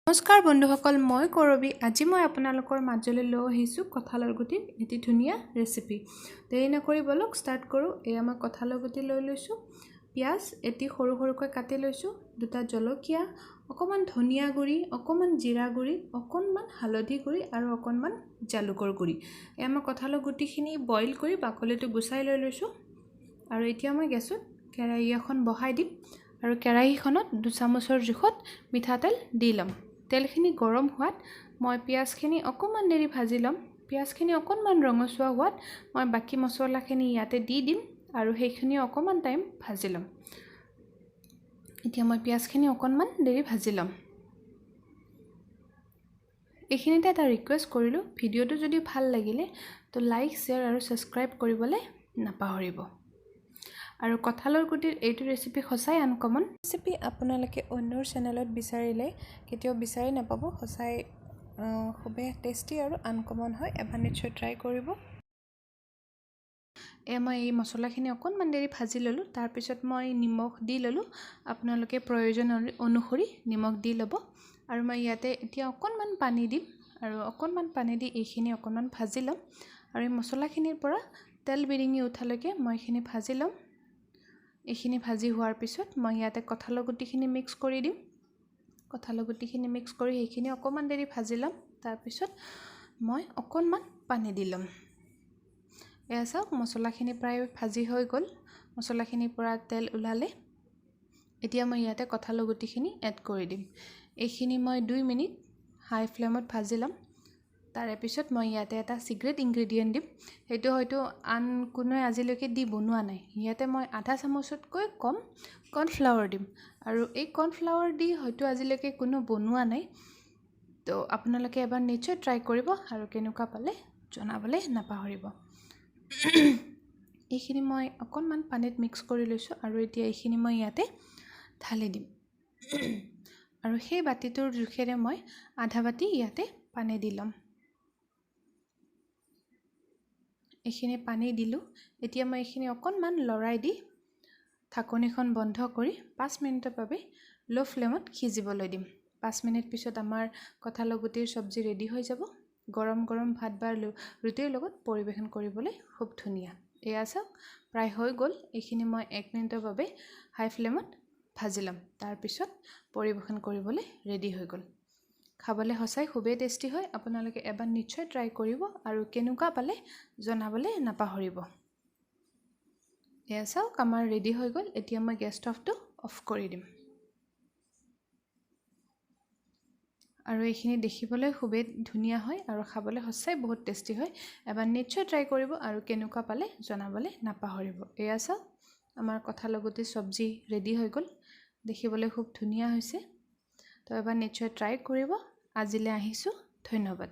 নমস্কাৰ বন্ধুসকল, মই কৰবী। আজি মই আপোনালোকৰ মাজলৈ লৈ আহিছোঁ কঁঠালৰ গুটিৰ এটি ধুনীয়া ৰেচিপি। দেৰি নকৰি ব'লক ষ্টাৰ্ট কৰোঁ। এয়া মই কঁঠালৰ গুটি লৈ লৈছোঁ, পিঁয়াজ এটি সৰু সৰুকৈ কাটি লৈছোঁ, দুটা জলকীয়া, অকণমান ধনিয়া গুড়ি, অকণমান জিৰা গুড়ি, অকণমান হালধি গুড়ি আৰু অকণমান জালুকৰ গুড়ি। এয়া মই কঁঠালৰ গুটিখিনি বইল কৰি বাকলিটো গুচাই লৈ লৈছোঁ। আৰু এতিয়া মই গেছত কেৰাহী এখন বহাই দিম আৰু কেৰাহীখনত দুচামুচৰ জোখত মিঠাতেল দি ল'ম। তেলখিনি গৰম হোৱাত মই পিঁয়াজখিনি অকণমান দেৰি ভাজি ল'ম। পিঁয়াজখিনি অকণমান ৰঙচুৱা হোৱাত মই বাকী মছলাখিনি ইয়াতে দি দিম আৰু সেইখিনি অকণমান টাইম ভাজি ল'ম। এতিয়া মই পিঁয়াজখিনি অকণমান দেৰি ভাজি ল'ম। এইখিনিতে এটা ৰিকুৱেষ্ট কৰিলোঁ, ভিডিঅ'টো যদি ভাল লাগিলে তো লাইক, শ্বেয়াৰ আৰু ছাবস্ক্ৰাইব কৰিবলৈ নাপাহৰিব। আৰু কঁঠালৰ গুটিৰ এইটো ৰেচিপি সঁচাই আনকমন ৰেচিপি, আপোনালোকে অন্যৰ চেনেলত বিচাৰিলে কেতিয়াও বিচাৰি নাপাব। সঁচাই খুবেই টেষ্টি আৰু আনকমন হয়, এবাৰ নিশ্চয় ট্ৰাই কৰিব। এয়া মই এই মছলাখিনি অকণমান দেৰি ভাজি ল'লোঁ। তাৰপিছত মই নিমখ দি ল'লোঁ, আপোনালোকে প্ৰয়োজন অনুসৰি নিমখ দি ল'ব। আৰু মই ইয়াতে এতিয়া অকণমান পানী দিম আৰু অকণমান পানী দি এইখিনি অকণমান ভাজি ল'ম। আৰু এই মছলাখিনিৰ পৰা তেল বিৰিঙি উঠালৈকে মই এইখিনি ভাজি ল'ম। এইখিনি ভাজি হোৱাৰ পিছত মই ইয়াতে কঁঠালৰ গুটিখিনি মিক্স কৰি দিম। কঁঠালৰ গুটিখিনি মিক্স কৰি সেইখিনি অকণমান দেৰি ভাজি ল'ম। তাৰপিছত মই অকণমান পানী দি ল'ম। এয়া চাওক, মছলাখিনি প্ৰায় ভাজি হৈ গ'ল, মছলাখিনিৰ পৰা তেল ওলালে। এতিয়া মই ইয়াতে কঁঠালৰ গুটিখিনি এড কৰি দিম। এইখিনি মই 2 মিনিট হাই ফ্লেমত ভাজি ল'ম। তাৰে পিছত মই ইয়াতে এটা ছিক্ৰেট ইনগ্ৰেডিয়েণ্ট দিম, সেইটো হয়তো আন কোনোৱে আজিলৈকে দি বনোৱা নাই। ইয়াতে মই আধা চামুচতকৈ কম কৰ্ণফ্লাৱাৰ দিম আৰু এই কৰ্ণফ্লাৱাৰ দি হয়তো আজিলৈকে কোনো বনোৱা নাই। তো আপোনালোকে এবাৰ নিশ্চয় ট্ৰাই কৰিব আৰু কেনেকুৱা পালে জনাবলৈ নাপাহৰিব। এইখিনি মই অকণমান পানীত মিক্স কৰি লৈছোঁ আৰু এতিয়া এইখিনি মই ইয়াতে ঢালি দিম। আৰু সেই বাতিটোৰ জোখেৰে মই আধা বাতি ইয়াতে পানী দি ল'ম। এইখিনি পানী দিলোঁ। এতিয়া মই এইখিনি অকণমান লৰাই দি ঢাকনিখন বন্ধ কৰি 5 মিনিটৰ বাবে ল' ফ্লেমত সিজিবলৈ দিম। 5 মিনিট পিছত আমাৰ কঁঠালৰ গুটিৰ চব্জি ৰেডি হৈ যাব। গৰম গৰম ভাত বা ৰুটিৰ লগত পৰিৱেশন কৰিবলৈ খুব ধুনীয়া। এয়া চাওক, প্ৰায় হৈ গ'ল। এইখিনি মই 1 মিনিটৰ বাবে হাই ফ্লেমত ভাজি ল'ম, তাৰপিছত পৰিৱেশন কৰিবলৈ ৰেডি হৈ গ'ল। খাবলৈ সঁচাই খুবেই টেষ্টি হয়, আপোনালোকে এবাৰ নিশ্চয় ট্ৰাই কৰিব আৰু কেনেকুৱা পালে জনাবলৈ নাপাহৰিব। এয়া চাওক, আমাৰ ৰেডি হৈ গ'ল। এতিয়া মই গেছ ষ্টভটো অফ কৰি দিম। আৰু এইখিনি দেখিবলৈ খুবেই ধুনীয়া হয় আৰু খাবলৈ সঁচাই বহুত টেষ্টি হয়। এবাৰ নিশ্চয় ট্ৰাই কৰিব আৰু কেনেকুৱা পালে জনাবলৈ নাপাহৰিব। এয়া চাওক, আমাৰ কঁঠালৰ গুটিৰ চব্জি ৰেডি হৈ গ'ল। দেখিবলৈ খুব ধুনীয়া হৈছে। তো এবাৰ নিশ্চয় ট্ৰাই কৰিব। আজিলৈ আহিছোঁ, ধন্যবাদ।